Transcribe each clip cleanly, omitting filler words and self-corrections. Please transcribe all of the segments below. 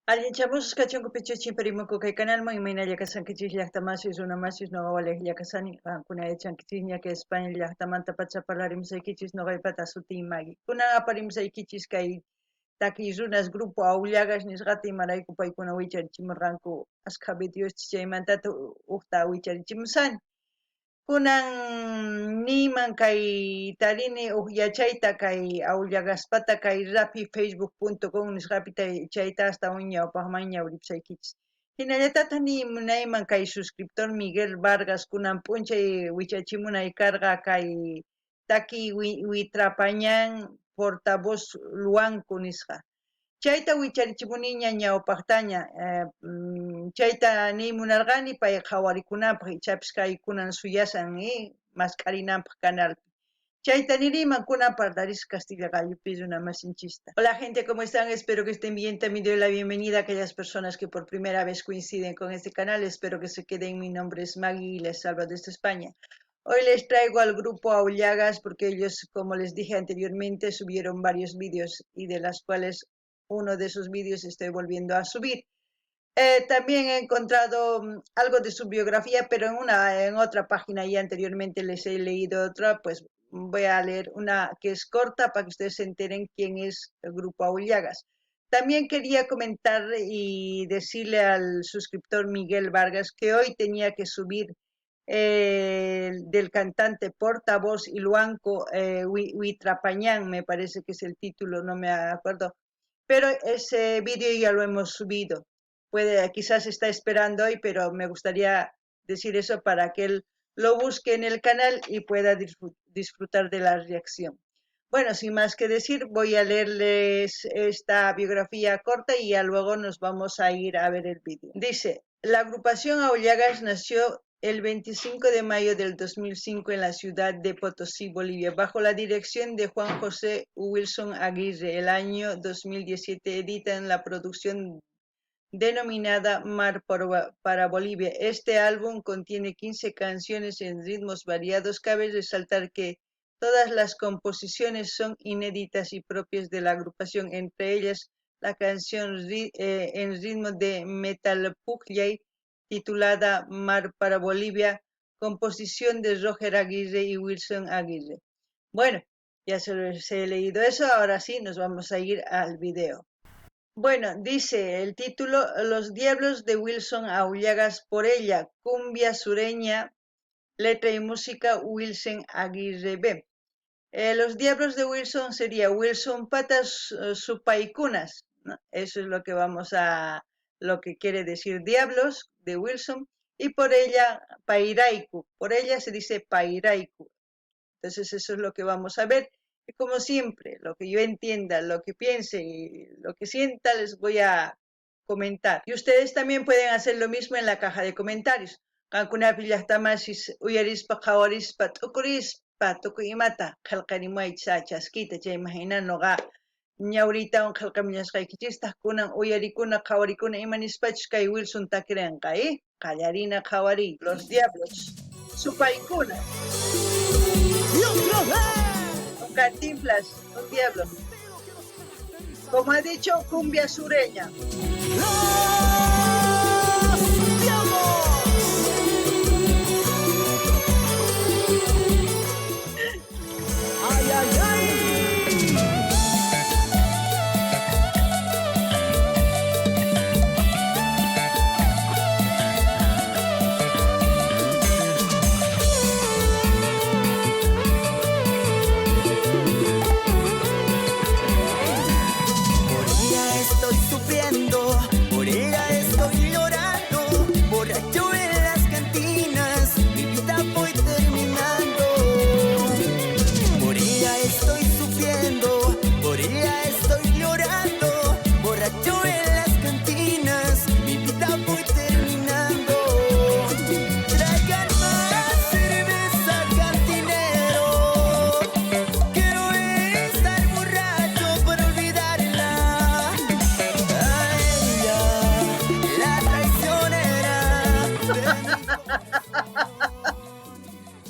Allinchamusqa kachunku pichuchin kay canalman imaynalla kashankichis llaqtamasis runamasis noqa walejlla kashani qankuna yachankichisña kay España llaqtamantapacha parlarimusaykichis noqaypata sutiy Maggie. Kunan aparimusaykichis kay takiy runas grupo Aullagas nisqata imarayku paykuna wicharichimurqanku askha videos chaymantataq ujta wicharichimusani. Kunan niyman kay tarini uj yachayta kay Aullagaspata kay rapi facebook.com nisqapi chayta astawan ñawpaqman ñawripusaykichis. Hinallatataq niy munayman kay suscriptor Miguel Vargas kunan p'unchay wichachimunay karqa kay takiy witrapañan portavoz Luanco nisqa. Chayta wicharichimuniña ñawpaqtaña, chayta niy munarqani pay qhawarikunanpaq ichapis kay kunan suyasan mask'arinanpaq canalpi. Chayta niriman kunan parlarisqa castilla qallupi runamasinchista. Hola gente, ¿cómo están? Espero que estén bien. También doy la bienvenida a aquellas personas que por primera vez coinciden con este canal. Espero que se queden. Mi nombre es Maggie y les salvo desde España. Hoy les traigo al grupo Aullagas porque ellos, como les dije anteriormente, subieron varios vídeos y de las cuales uno de esos vídeos estoy volviendo a subir. También he encontrado algo de su biografía, pero en otra página y anteriormente les he leído otra, pues voy a leer una que es corta para que ustedes se enteren quién es el grupo Aullagas. También quería comentar y decirle al suscriptor Miguel Vargas que hoy tenía que subir del cantante portavoz y Luanco Huitrapañán, me parece que es el título, no me acuerdo, pero ese vídeo ya lo hemos subido. Quizás está esperando hoy, pero me gustaría decir eso para que él lo busque en el canal y pueda disfrutar de la reacción. Bueno, sin más que decir, voy a leerles esta biografía corta y ya luego nos vamos a ir a ver el vídeo. Dice, la agrupación Aullagas nació el 25 de mayo del 2005 en la ciudad de Potosí, Bolivia, bajo la dirección de Juan José Wilson Aguirre. El año 2017 editan la producción denominada Mar para Bolivia. Este álbum contiene 15 canciones en ritmos variados. Cabe resaltar que todas las composiciones son inéditas y propias de la agrupación, entre ellas la canción en ritmo de metal pujllay titulada Mar para Bolivia, composición de Roger Aguirre y Wilson Aguirre. Bueno, ya se los he leído eso, ahora sí nos vamos a ir al video. Bueno, dice el título, Los Diablos de Wilson Aullagas por ella, cumbia sureña, letra y música Wilson Aguirre B. Los Diablos de Wilson sería Wilson Patas Supaicunas, ¿no? Eso es lo que vamos a, lo que quiere decir diablos de Wilson, y por ella Pairaiku, por ella se dice Pairaiku. Entonces eso es lo que vamos a ver. Y como siempre, lo que yo entienda, lo que piense y lo que sienta, les voy a comentar. Y ustedes también pueden hacer lo mismo en la caja de comentarios. Qankunapi llaqtamasis uyarispa qhawarispa t'ukurispa tukuy imata qhelqarimuwaychis chaskita chayman hina noqa ñawriytawan qhelqamullasqaykichistaq kunan uyarikuna qhawarikuna ima nispachus kay Wilson takirinqa, Qallarina qhawariy. Los diablos, supaykuna. Y otra vez. Un cantinflas, un diablo. Como ha dicho, cumbia sureña. Los diablos. Ay, ay, ay. Por ella estoy sufriendo, por ella estoy llorando, borracho en las cantinas, mi vida voy terminando. Por ella estoy sufriendo, por ella estoy llorando, borracho en las cantinas, mi vida voy terminando. Traigan más cerveza, cantinero, quiero estar borracho para olvidarla. A ella, la traicionera de mi corazón.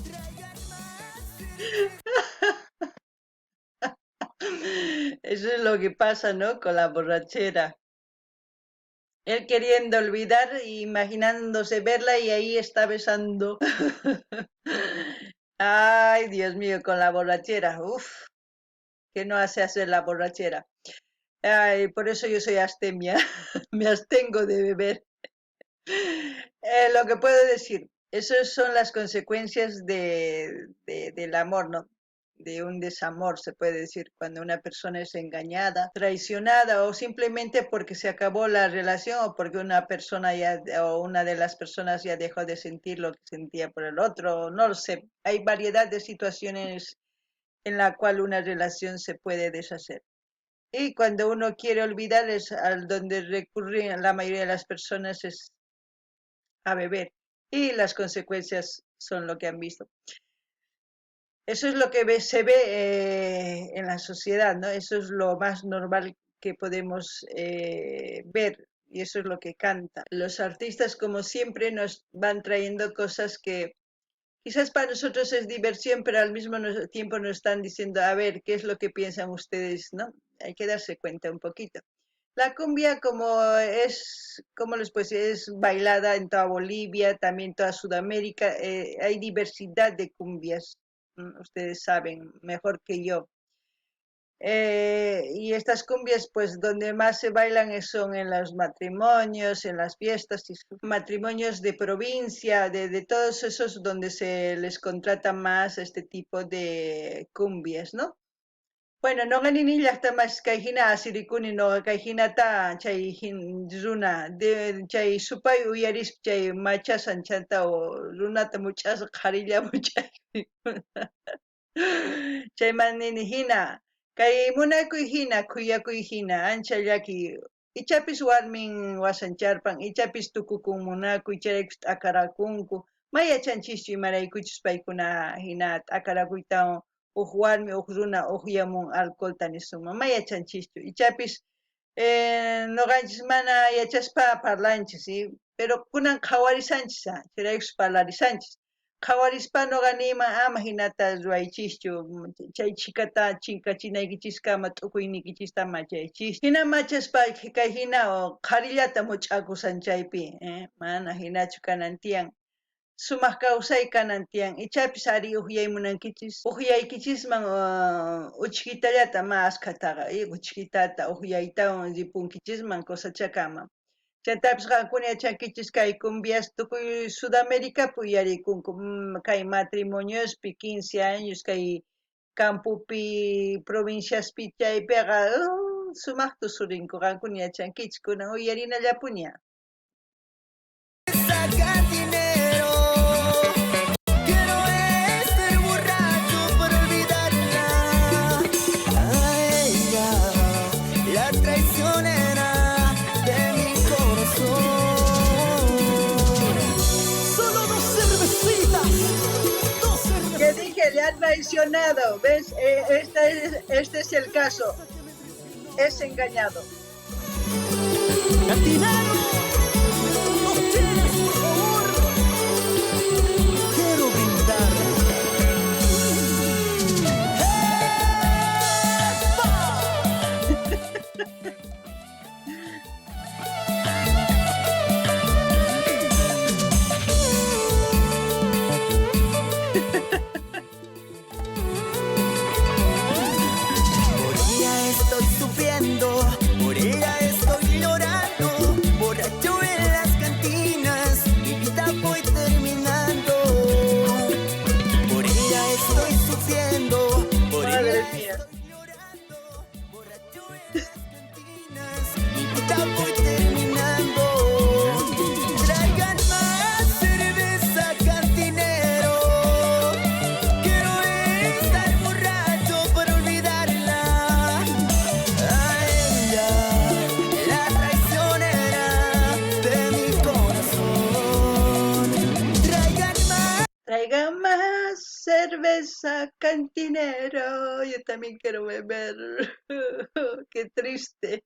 Traigan más Eso es lo que pasa, ¿no? Con la borrachera. Él queriendo olvidar, imaginándose verla y ahí está besando. Ay, Dios mío, con la borrachera. Uf, que no hace hacer la borrachera. Ay, por eso yo soy astemia. Me abstengo de beber. Lo que puedo decir, esas son las consecuencias del amor, ¿no? De un desamor, se puede decir, cuando una persona es engañada, traicionada o simplemente porque se acabó la relación o porque una persona ya, o una de las personas ya dejó de sentir lo que sentía por el otro, no lo sé. Hay variedad de situaciones en la cual una relación se puede deshacer. Y cuando uno quiere olvidar es al donde recurren la mayoría de las personas es a beber. Y las consecuencias son lo que han visto. Eso es lo que se ve en la sociedad, ¿no? Eso es lo más normal que podemos ver y eso es lo que canta. Los artistas, como siempre, nos van trayendo cosas que quizás para nosotros es diversión, pero al mismo tiempo nos están diciendo, a ver, ¿qué es lo que piensan ustedes, no? Hay que darse cuenta un poquito. La cumbia, como es, como les puedo decir, es bailada en toda Bolivia, también toda Sudamérica, hay diversidad de cumbias. Ustedes saben mejor que yo. Y estas cumbias, donde más se bailan son en los matrimonios, en las fiestas, y matrimonios de provincia, de todos esos donde se les contrata más este tipo de cumbias, ¿no? Bueno, noqa nini llaqta mas kay hina asirikuni noqa kay hinata chay runa de chay supay uyarispa chay machasan chanta o runata much'asqa qharilla much'ay. Chayman nini hina kay munakuy hina khuyakuy hina ancha llaki ichapis warmin wasancharpan ichapis tukukun munakuy chayraykus t'akarakunku may yachanchischu imaraykuchus paykuna hina t'akarakuytawan uj warmi uj runa ujyamun alcoholta nisunman may yachanchischu ichapis noqanchis mana yachaspa parlanchis, ¿sí? Pero kunan qhawarisanchis, chayraykus parlarisanchis. Qhawarispa noqa niyman ama hinata ruwaychischu, chay chhikata chinkachinaykichiskama t'ukuynikichista machaychis. Hina machaspa kay hina qharillata much'akusan chaypi, mana hinachu kanan tiyan. Sumaq kawsay kanan tiyan. Ichapis ari ujyay munankichis, ujyaykichisman uchkitallata ma askhataqa, uchkitata ujyaytawan ripunkichisman cosachakama. Chantapis qankuna yachankichis kay cumbias tukuy Sudaméricapi uyarikunku, kay matrimoniospi 15 años kay campopi provinciaspi chaypiqa, sumaqta usurinku qankuna yachankichis kunan uyarinallapuña. Le ha traicionado, ¿ves? Este es el caso. Es engañado. Cantinero, dos chelas, por favor. Quiero brindar. ¡Epa! Estoy sufriendo, por ella estoy llorando, borracho en las cantinas, mi vida voy terminando. Por ella estoy sufriendo, por Madre ella mía. estoy llorando, borracho en las cantinas, mi vida voy terminando. Traigan más cerveza, cantinero. Quiero estar borracho para olvidarla. A ella, la traicionera de mi corazón. Traigan más. Traigan más cerveza, cantinero. Yo también quiero beber. Qué triste.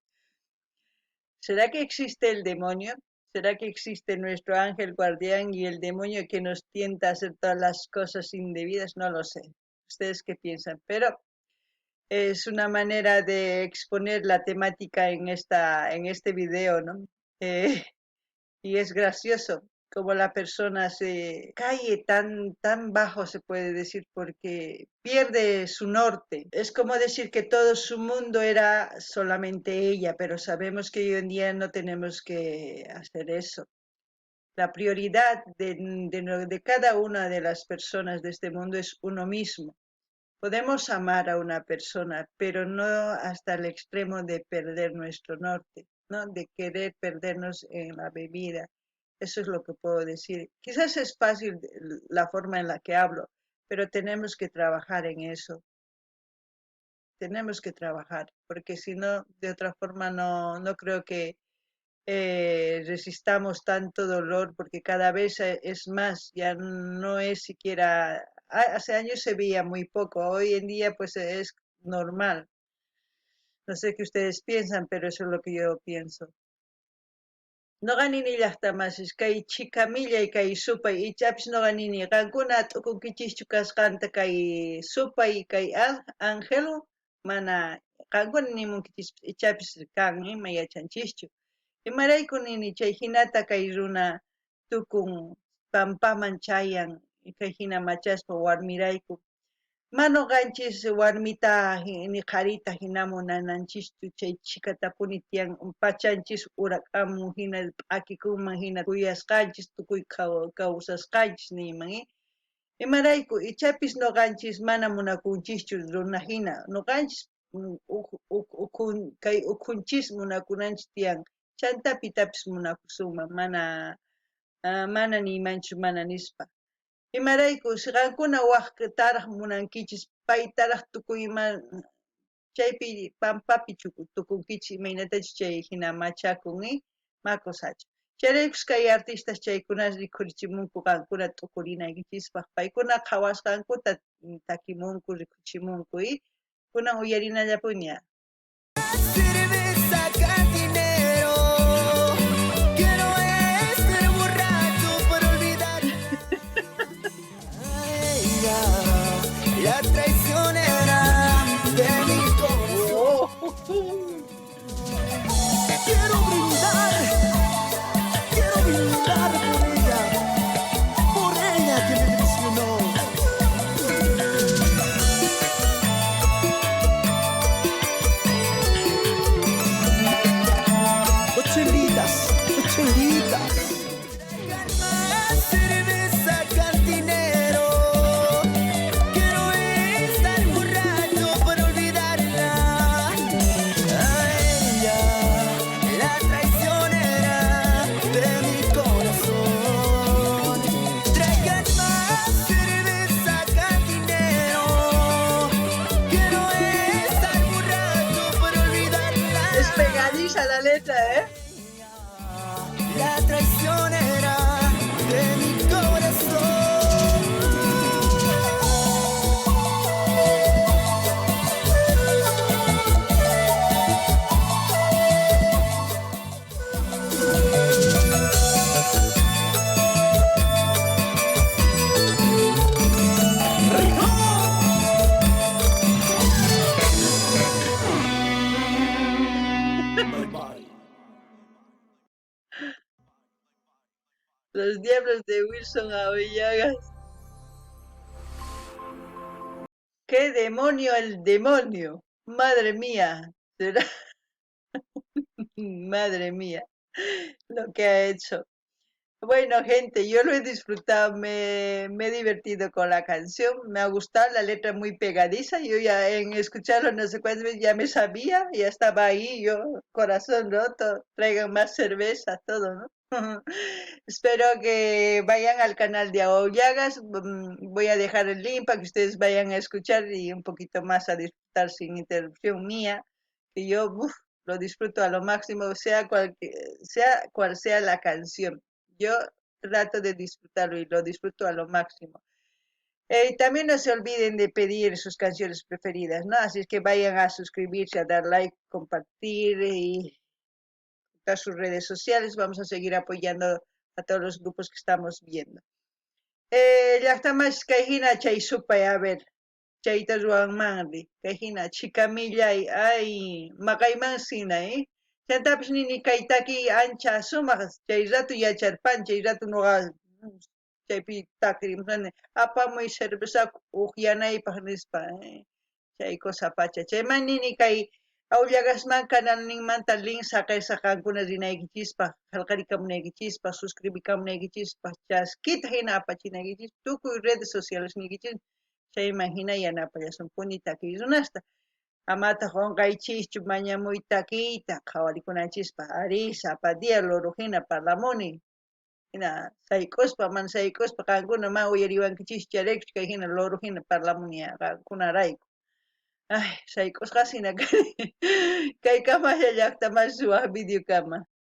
¿Será que existe el demonio? ¿Será que existe nuestro ángel guardián y el demonio que nos tienta a hacer todas las cosas indebidas? No lo sé. ¿Ustedes qué piensan? Pero es una manera de exponer la temática en este video, ¿no? Y es gracioso como la persona se cae tan, tan bajo, se puede decir, porque pierde su norte. Es como decir que todo su mundo era solamente ella, pero sabemos que hoy en día no tenemos que hacer eso. La prioridad de cada una de las personas de este mundo es uno mismo. Podemos amar a una persona, pero no hasta el extremo de perder nuestro norte, ¿no? De querer perdernos en la bebida. Eso es lo que puedo decir. Quizás es fácil la forma en la que hablo, pero tenemos que trabajar en eso. Tenemos que trabajar, porque si no, de otra forma no creo que resistamos tanto dolor, porque cada vez es más, ya no es siquiera... Hace años se veía muy poco, hoy en día pues es normal. No sé qué ustedes piensan, pero eso es lo que yo pienso. Noqa nini llaqtamasis, kay chhikamillay kay supay, ichapis noqa nini, qankuna t'ukunkichischu kasqanta kay supay, kay ángel, mana qankuna nimunkichispas, ichapis kan, ima yachanchischu. Imarayku nini chay hinata kay runa tukun pampaman chayan, kay hina machaspa warmirayku. Ma noqanchis warmita ni qharita hina munananchischu, chay chhikatapuni tiyan pachanchis urak'amun hina p'akikunman hina kuyasqanchis tukuy kawsasqanchis niyman. Imarayku ichapis noqanchis mana munakunchischu runa hina, noqanchis kay ukhunchis munakunanchis tiyan, chanta pitapis munakusunman, mana niymanchu mana nispa. Imarayku si qankuna wajtaraj munankichis, paytaraj tukuy ima chaypi pampapi tukunkichis, imaynatachus chay hina machakun, makosacha. Chayraykus kay artistas chaykunas rikhurichimunku qankuna t'ukurinaykichispaj, paykuna qhawasqankuta takimunku, rikuchimunku, kunan uyarinallapuña. Cerveza cantinero, quiero estar borracho para olvidar. Ella, la traicionera de mi corazón. Quiero brindar, quiero brindar por ella, por ella que me traicionó. Dos chelitas, dos chelitas. Cerveza cantinero, quiero estar borracho para olvidarla. A ella, la traicionera de mi corazón. Traigan más cerveza cantinero, quiero estar borracho para olvidarla. Es pegadiza la letra. La traicionera de mi corazón. Los Diablos de Wilson Aullagas. ¡Qué demonio el demonio! ¡Madre mía! ¿Será? Madre mía, lo que ha hecho. Bueno, gente, yo lo he disfrutado, me he divertido con la canción, me ha gustado, la letra muy pegadiza, yo ya en escucharlo no sé cuántas veces ya me sabía, ya estaba ahí, yo, corazón roto, traigan más cerveza, todo, ¿no? Espero que vayan al canal de Aullagas, voy a dejar el link para que ustedes vayan a escuchar y un poquito más a disfrutar sin interrupción mía, que yo, lo disfruto a lo máximo, sea cual sea la canción. Yo trato de disfrutarlo y lo disfruto a lo máximo. También no se olviden de pedir sus canciones preferidas, ¿no? Así es que vayan a suscribirse, a dar like, compartir y a sus redes sociales. Vamos a seguir apoyando a todos los grupos que estamos viendo. Llaqtamas kay hina chay supay, a ver, chayta ruwanmanri, kay hina chikamillay, ay, maqayman sina. Chantapis nini kay takiy ancha sumaj, chay rato yacharpan, chay rato noqa chaypi takirimusani, apamuy cervezaku ujyanaypaj nispa, chay cosa pacha. Chayman nini kay Aullagasman canalninmanta link saqesaq qankuna rinaykichispaj, qhelqarikamunaykichispaj, suscribikamunaykichispaj, chaskita hina apachinaykichispaj, tukuy redes sociales niykichis, chayman hina yanapallasunpuni takiy runasta. Amataq qonqaychischu mañamuy takiyta qhawarikunanchispaj. Arí, sapa día loro hina parlamuni. Hina sayk'uspa, mana sayk'uspa qankuna mana uyariwankichischu chayraykuchu kay hina loro hina parlamuni qankunarayku. Ay, sayk'usqas hina kani. Kay kamalla llaqta masi waj videokama.